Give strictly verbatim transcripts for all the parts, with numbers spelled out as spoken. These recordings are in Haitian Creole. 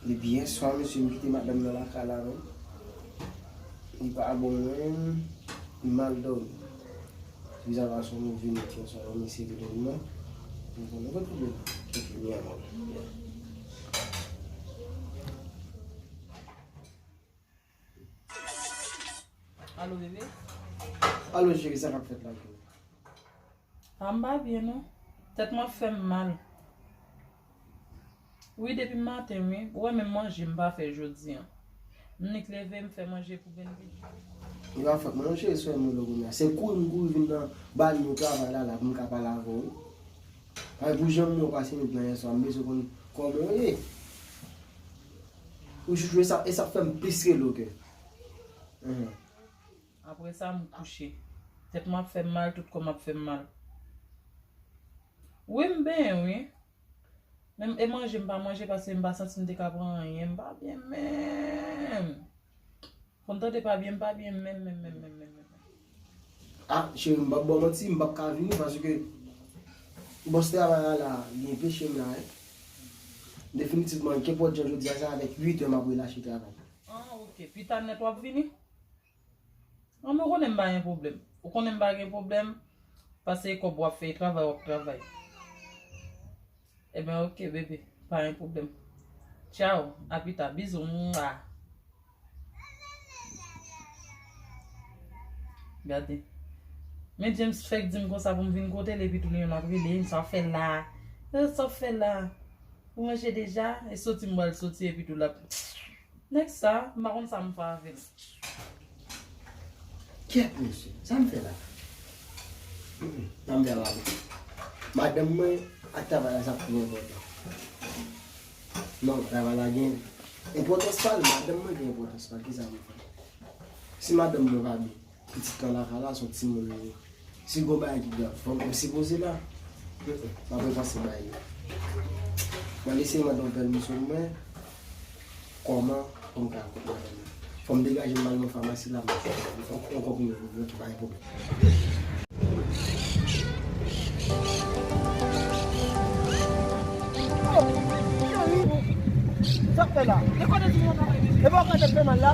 Depi yèswa, mesye, m kite madanm nan lakay la menm. Li pa bon menm, m mal dòmi. Bizarre, sou nou vin yèswa, nou eseye de dòmi, non? M konnen pa pwoblèm. Ok, mi amor. Alo, bebe? Alo, cheri, sa k ap fèt la, cheri? A, m pa byen, non. Tèt mwen ap fè m mal. Wi, depi maten, wi. Ou wè, menm manje m pa fè jodi a. M nik leve, m fè manje pou Benvi. Li pa fòt mwen, non, cheri, sou mwen lè kounye a. Se kouri m kouri vin nan bal nou travay la, la, pou m ka pale avè w, wi. Ay, pou jan m wè w pase nèt la yèswa, m bezwen konn kòman w ye. Ou chouchou, e sa, e sa fè m plis rele w ke. Apre sa, m kouche. Tèt mwen ap fè m mal, tout kò m ap fè m mal. Wi, m benyen, wi. Menm e manje, m pa manje paske m pa santi m te ka pran anyen. M pa byen menm. Konn tande pa byen, m pa byen menm, menm, menm, menm, menm, menm. Ah, cheri, m p ap ba w manti, m p ap ka vini paske bòs travay la la, li enpeche m la, wi. Definitivman, kenpòt jan jodi a, se avèk uit è m ap relache travay. Ah, ok. Pita nèt w ap vini? An, mwen konnen m pa gen pwoblèm. Ou konnen m pa gen pwoblèm, paske e kòb w ap fè, e travay w ap travay. Ebyen, ok, bebe, pa gen pwoblèm. Tchaw, a pita, bizou, mwa. Gade. Men James fèk di m konsa pou m vin kote l, epi tou li menm l ap rele m, sa w fè la? Eh, sa w fè la? Ou manje deja? E soti m pral soti, epi tou l ap Nèg sa, m pa konn sa m fè avè l. Kèt, mesye, sa m fè la? Mm, mm, sa m fè la, wi. Madanm mwen ak travay la, sa pi enpòtan. Non, travay la gen enpòtans pa l, madanm mwen gen enpòtans pa l, kisa m fè? Si madanm mwen pa byen, pitit lan lakay la, se yon timoun li ye. Si gon bagay ki grav, fò m sipoze la. Mm, mm, m ap repanse bagay yo. Mwen eseye mande yon pèl misye mwen. Kòman pou m ka kont madanm nan? Fò m degaje m al nan famasi la, m ap fè yon konprimé pou mwen, ki pa gen pwoblèm. Sa k fè la? E pa w ka tèt fè mal la?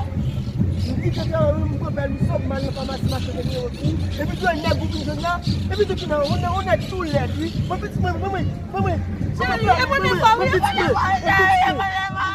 M kite travay wi, m pran bèl misòp, m al nan famasi, m achte de nimewo tou. Epi tou, nèg ou vin jwenn la. Epi tou, ki nan, on nèg tou lèd, wi. Mwen pitit mwen, mwen, mwen, mwen, mwen. Cheri, e premye fwa, wi, e premye fwa, cheri, e premye fwa.